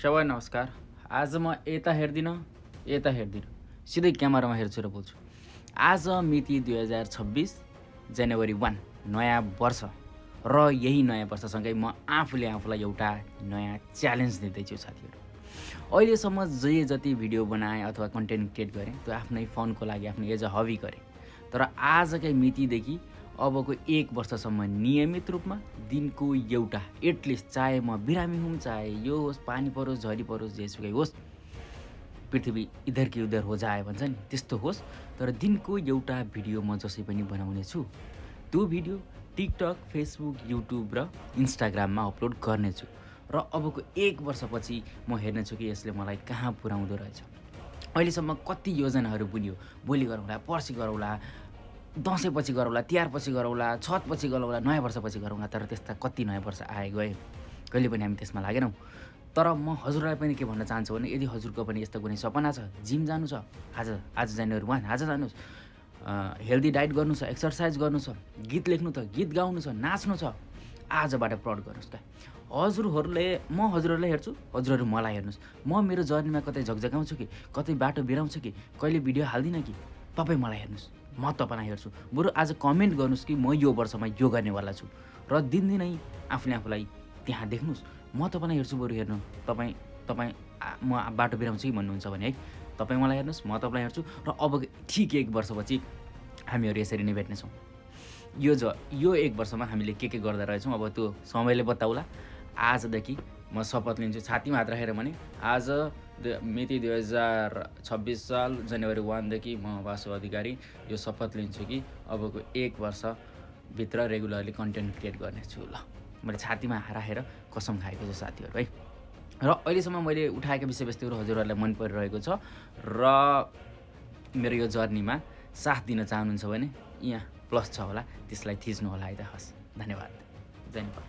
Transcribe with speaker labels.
Speaker 1: सबै नमस्कार। आज म यता हेर्दिनँ, सिधै क्यामेरामा हेर्छु र बोल्छु। आज मिति 2026 जनवरी 1 नयाँ वर्ष र यही नयाँ वर्षसँगै म आफूले आफूलाई एउटा नयाँ च्यालेन्ज दिँदैछु साथीहरू। अहिलेसम्म जे जति भिडियो बनाएँ अथवा कन्टेन्ट क्रिएट गरेँ त्यो आफ्नै फनको लागि आफ्नो एज अ हबी गरेँ। तर आजकै मितिदेखि अबको 1 वर्षसम्म नियमित रूपमा दिनको एउटा एटलिस्ट चाहे म बिरामी हुँ, चाहे यो होस्, पानी परोस्, झरी परोस्, जेसुकै होस्, पृथ्वी इधर कि उधर हो जाए भन्छ नि, त्यस्तो होस्, तर दिनको एउटा भिडियो म जसै पनि बनाउने छु। त्यो भिडियो टिकटक, फेसबुक, युट्युब र इन्स्टाग्राममा अपलोड गर्नेछु र अबको 1 वर्षपछि म हेर्नेछु कि यसले मलाई कहाँ पुर्याउँदो रहेछ। अहिलेसम्म कति योजनाहरू बुन्यो, भोलि गरौँला, पर्सि गरौँला, दसैँपछि गरौँला, तिहारपछि गरौँला, छठपछि गरौँला, नयाँ वर्षपछि गरौँला, तर त्यस्ता कति नयाँ वर्ष आए गए, कहिले पनि हामी त्यसमा लागेनौँ। तर म हजुरलाई पनि के भन्न चाहन्छु भने यदि हजुरको पनि यस्तो कुनै सपना छ, जिम जानु छ, आज जनवरी 1 आज जानुहोस्, हेल्दी डाइट गर्नु छ, एक्सर्साइज गर्नु छ, गीत लेख्नु छ, गीत गाउनु छ, नाच्नु छ, आजबाट प्रड गर्नुहोस् त। म हजुरहरूलाई हेर्छु, हजुरहरू मलाई हेर्नुहोस्। म मेरो जर्नीमा कतै झकझकाउँछु कि, कतै बाटो बिराउँछु कि, कहिले भिडियो हाल्दिनँ कि, तपाईँ मलाई हेर्नुहोस्, म तपाईँलाई हेर्छु। बरु आज कमेन्ट गर्नुहोस् कि म यो वर्षमा यो गर्नेवाला छु र दिनदिनै आफूले आफूलाई त्यहाँ देख्नुहोस्। म तपाईँलाई हेर्छु, बरु हेर्नु म बाटो बिराउँछु कि भन्नुहुन्छ भने है, तपाईँ मलाई हेर्नुहोस्, म तपाईँलाई हेर्छु र अब ठिक 1 वर्षपछि हामीहरू यसरी नै भेट्नेछौँ। यो 1 वर्षमा हामीले के गर्दा रहेछौँ अब त्यो समयले बताउला। आजदेखि म शपथ लिन्छु, छातीमा हात राखेर भने आज मिति 2026 साल जनवरी 1 देखि म वासु अधिकारी यो शपथ लिन्छु कि अबको 1 वर्षभित्र रेगुलरली कन्टेन्ट क्रिएट गर्नेछु। ल, मैले छातीमा राखेर कसम खाएको छु साथीहरू है। र अहिलेसम्म मैले उठाएका विषयवस्तुहरू हजुरहरूलाई मन परिरहेको छ र मेरो यो जर्नीमा साथ दिन चाहनुहुन्छ भने यहाँ प्लस छ होला, त्यसलाई थिच्नु होला है त। हस्, धन्यवाद। जय नेपाल।